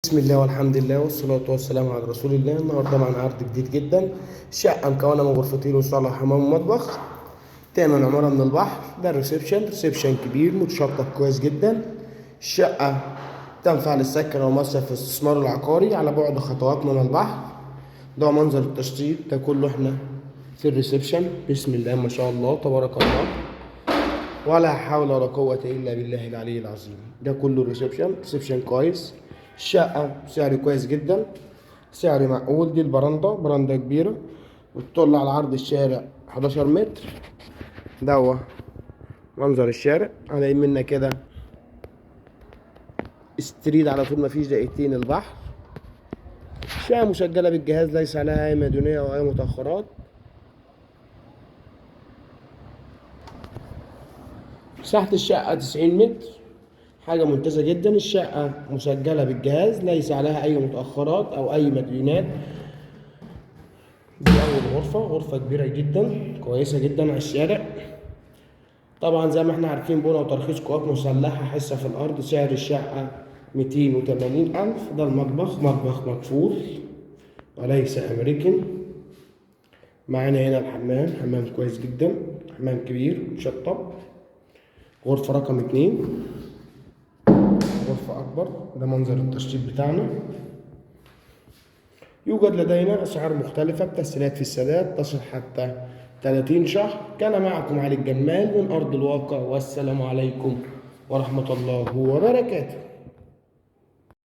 بسم الله والحمد لله والصلاة والسلام على رسول الله. النهارده معنا عرض جديد جدا، شقة مكونة من غرفتين وصالة وحمام ومطبخ، تامن عمارة من البحر. ده ال reception، reception كبير متشطب كويس جدا. الشقة تنفع للسكن أو مصيف في الاستثمار العقاري، على بعد خطوات من البحر. ده منظر التشطيب، ده كله احنا في ال reception. بسم الله ما شاء الله تبارك الله، ولا حول ولا قوة إلا بالله العلي العظيم. ده كله reception، reception كويس. الشقة سعر كويس جدا، سعر معقول. دي البرندة، برندة كبيرة وتطل على عرض الشارع 11 متر. دوا منظر الشارع على يمنا كده، straight على طول، مفيش دقيقتين البحر. شقة مسجلة بالجهاز، ليس عليها أي مديونية أو أي متأخرات. مساحة الشقة 90 متر، حاجة ممتازة جدا. الشقة مسجلة بالجهاز، ليس عليها أي متأخرات أو أي مديونات. دي أول غرفة، غرفة كبيرة جدا كويسة جدا على الشارع. طبعا زي ما احنا عارفين بنى وترخيص قوات مسلحة، حصة في الأرض. سعر الشقة 280,000. ده المطبخ، مطبخ مقفول وليس أمريكان. معانا هنا الحمام، حمام كويس جدا، حمام كبير مشطب. غرفة رقم 2، غرفة أكبر. ده منظر التشطيب بتاعنا. يوجد لدينا أسعار مختلفة بتسهيلات في السداد تصل حتى 30 شهر. كان معكم علي الجمال من أرض الواقع، والسلام عليكم ورحمة الله وبركاته.